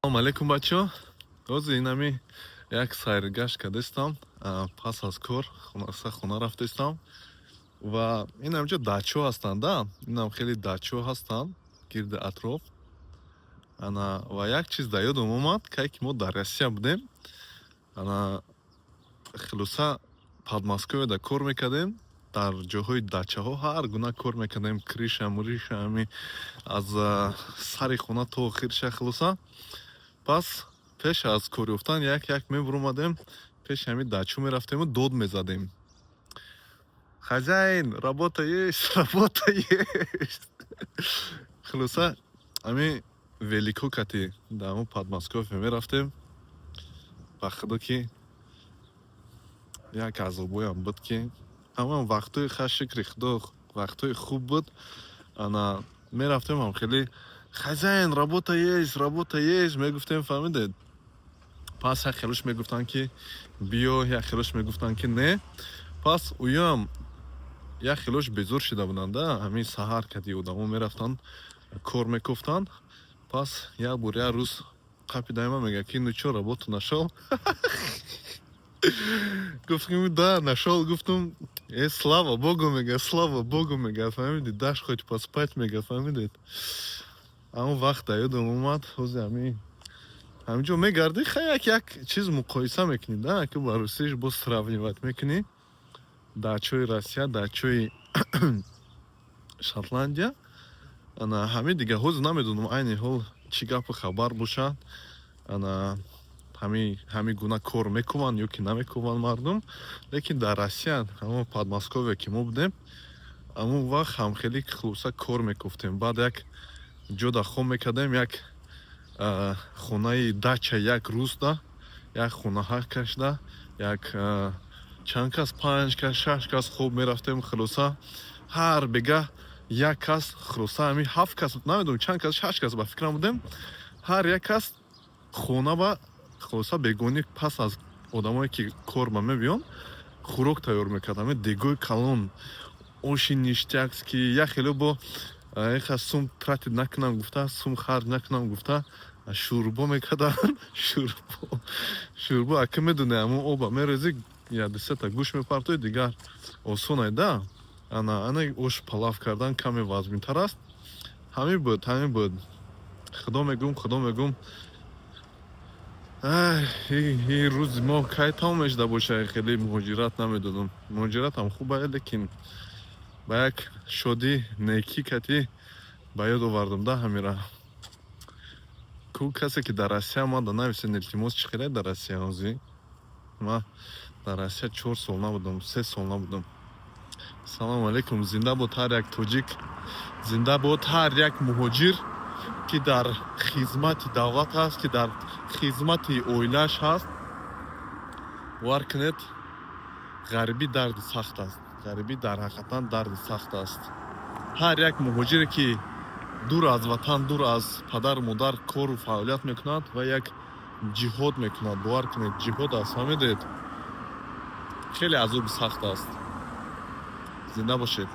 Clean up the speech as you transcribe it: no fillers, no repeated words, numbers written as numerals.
Салому алейкум, бачаҳо. Ҳозир инами як сайргашт кардастам. Пас аз кор хона рафтастам ва инамҷо дачаҳо ҳастанд, да, инам хеле дачаҳо ҳастанд гирди атроф. Ана, ва як чиз дар ёдам омад, кай ки мо дар Россия будем, ана, хулоса, Подмосковьеда кор мекардем, дар ҷоҳои дачаҳо ҳар гуна кор мекардем: крыша, мрыша, ами аз сари хона то охирша. Хулоса, пас пеш аз кор ёфтан як як мебуромадем, пеши ҳами дачо мерафтему дод мезадем: «Хозяин, работа есть, работа есть». Хулоса, ами велико кати дар ҳамон Подмосковье мерафтем. Ба худо, ки як азобоям буд, ки ҳамон вақтҳои ха, шукри худо, вақтҳои хуб буд. Ана, мерафтем, ҳам хеле «Хозяин, работа есть, работа есть» мегуфтем, фаҳмидед? Пас як хелош мегуфтанд, ки биё, як хелош мегуфтанд, ки не. Пас уёам як хелош безор шида буданд, да, ҳамин саҳар кади одамо мерафтанд, кор мекуфтанд. Пас як бор, як рӯз қапидайма, мега, ки: «Ну чё, работу нашёл?» Гуфтем: «Да, нашёл». Гуфтум: «Э, слава богу», мега, «слава богу», мега, фаҳмидед, «дашь хоть поспать», мега, фаҳмидед? Ҳамон вақт дар ёдам омад. Ҳозир ҳаминҷо мегардӣ, ха, як як чиз муқоиса мекунӣ, да, ки ба русиш боз сравнивать мекунӣ: дачои Россия, дачои Шотландия. Ана, ҳамин дига. Ҳозир намедонам, айни ҳол чӣ гапу хабар бошад. Ана, ҳамин гуна кор мекунанд ё ки намекунанд мардум, лекин дар Россия, ҳамон Подмосковье ки мо будем, ҳамон вақт ҳам хеле, хулоса, кор мекуфтем. Баъд як ҷода хоб мекардем, як хонаи дача, як рӯзда як хонаҳа кашда, як чанд кас, панҷ кас, шаш кас хоб мерафтем. Хулоса, ҳар бегаҳ як кас, хулоса, ҳамин ҳафт кас, намедонам чанд кас, шаш кас ба фикрам будем, ҳар як кас хона ба, хулоса, бегонӣ пас аз одамое ки кор ба мебиён, хӯрок тайёр мекард. Ҳамин дегои калон оши ништякский, як хеле бо иха сум тратить накунам гуфта, сум харҷ накунам гуфта, шӯрбо мекарданд. Шӯрбо, шӯрбо, ака, медоне, ҳамон оба мерезӣ, як дусета гӯшт мепартои, дигар осонай, да. Ана, ана ош палав кардан каме вазминтар аст. Ҳамин буд, ҳамин буд. Худо мегӯм, худо мегӯм, ин рӯзи мо кай тамом мешуда боша? Хеле муҳоҷират намедонам. Муҳоҷиратам хуб ая, лекин ба як шодӣ некӣ катӣ ба ёд овардам, да, ҳамира. Ку касе ки дар Россия омада, нависен, илтимос, чӣ хеле дар Россия ҳозир? Ман дар Россия 4 сол набудам, 3 сол набудам. Салому алейкум. Зинда бод ҳар як тоҷик, зинда бод ҳар як муҳоҷир, ки дар хизмати давлат ҳаст, ки дар хизмати оилааш ҳаст. Бовар кунед, ғарибӣ дарди сахт аст, ғарибӣ дар ҳақиқатан дарди сахт аст. Ҳар як муҳоҷире ки дур аз ватан, дур аз падару модар кору фаъолият мекунад ва як ҷиҳод мекунад, бовар кунед, ҷиҳод аст, фаҳмидед? Хеле азоби сахт аст. Зинда бошед.